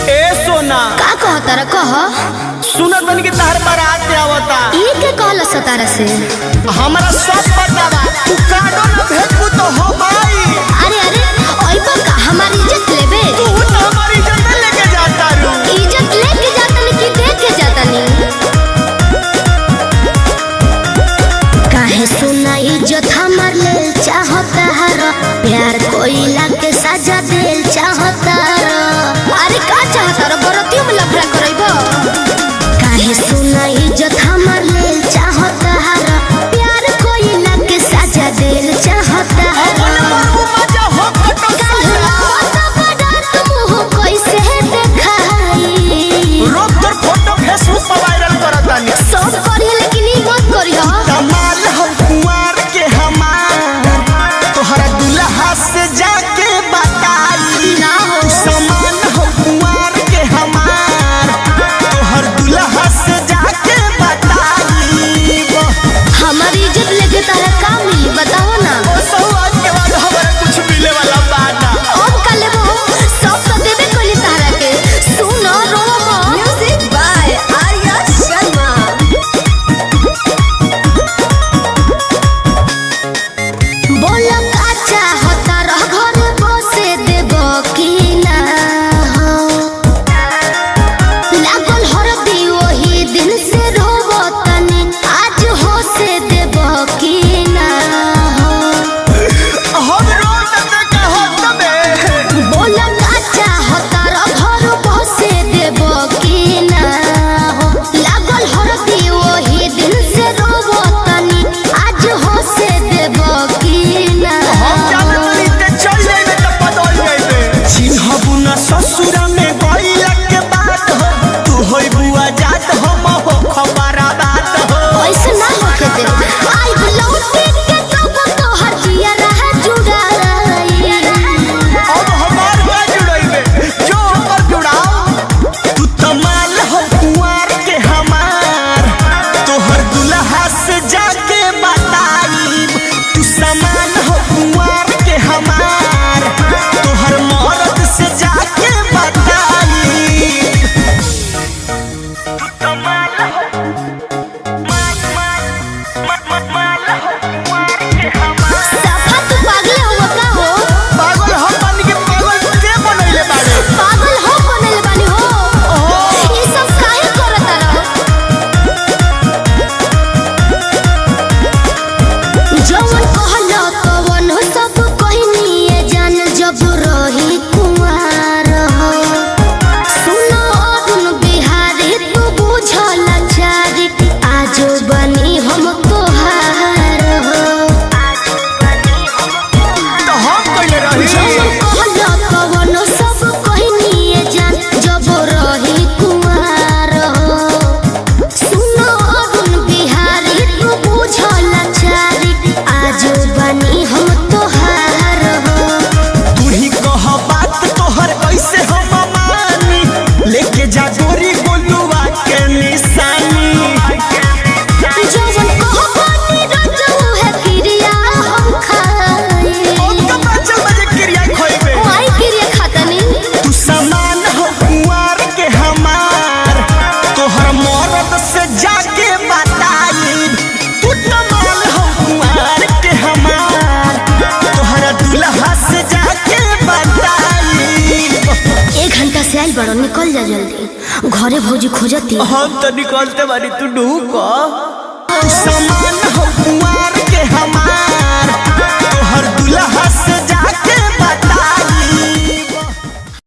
ए सोना, का कह तारा कह? सुनत बन के तहर बारात आवता। ई के कहल सतारा से? हमरा सब पता बा, तू कार्डो न भेजबू तो हम आई। अरे अरे, ओई पर का हमारी इज्जत लेबे? तू तो हमारी इज्जत लेके जाता रू। इज्जत लेके जातनी कि दे के जातनी? काहे सुना इज्जत हमार लेल चाहता हर प्यार कोइला के सजा देल चाहता हर। अरे का चाहता रो, बरतियों में लफड़ा करइबो? काहे सुना इज्जत हमार लेल चाहता हर प्यार कोइला के सजा देल चाहता हर। अपन मरबू मजा हो कटो काल्ह साला। आवत बारात मुँह कैसे देखाई? रोज तोर फोटो फेसबुक पर वायरल करतानी। सब करी लेकिन ई मत करी हो। कमाल हो कुंवार के हमार, तोहरा दुल्हा से जाके बताई। ना हो। तू समान हो कुंवार के हमार, तोहर दुल्हा से जाके बताई। हमारी इज्जत लेके तारा का मिली बताओ ना? ओ सौ आज के बाद हमारा कुछ मिले वाला बाना। अब का लेबो, सब तो देबे कइली तारा के। सुन रो मत। Music by Arya Sharma. बोलो का चाहता रह, घर बसे देबो कि ना हो? लागल हरदी ओही दिन से रोवतनी, आज हो से देबो कि ना हो? हम रोज ते कहत में। बोलो का चाहता रह, घर बसे देबो कि ना हो? लागल हरदी ओही दिन से रोवतनी, आज हो से देबो कि ना हम हो? जाने तनी ते चल जाइबे त बदल जाइबे। चिन्हबू न ससुरा में गइला के बात हो, तू होई बुआ जात हम हो खबरा बात हो। ऐसे ना होके दे आई लौटे के तब तोहर जिया रह जुड़ाई। अब हमार का जुड़ाइबे जो हमर जुड़ाओ। तू तमाल हो कुंवार के हमार, तोहर दुल्हा से जाके बताईब। तू समान हो कुंवार के हमार, तोहर मर्द से जाके बताईब। तू तमाल हो माल माल माल माल हो कुंवार के हमार। सफा तू पागल हुआ का हो? पागल हम बन के पागल के बनैले बाड़े। पागल हो बनल बानी हो। ओहो। ये सब काहे करता रहो? जवन कहल तवन सब कहनी जान, जब रही कुंवार हो। सुनो अरुण बिहारी तू बुझल चारी, आज बनी हम तोहार हो। तो हम कइले रही। जवन कहल तवन सब कहनी जान, जब रही कुंवार हो। सुनो अरुण बिहारी तू बुझल चारी, आज बनी हम तोहार हो। तू ही कह बात तोहर कैसे हम मानी, लेके जा गोरी गोलुआ के निशानी। जवन कहबनी रजऊ है क्रिया हम खाई। अब तो बचल बजे क्रिया खोइबे। माई क्रिया खातनी। तू समान हो कुंवार के हमार, तोहर मर्द से जाके बताई। तू तमाल हो कुंवार के हमार, तोहर दुल्हा से जाके बताई। एक घंटा से आइल बड़ो, निकल जा जल्दी, घरे भौजी खोजती। हम तो निकलते बानी, तू ढूक। तू समान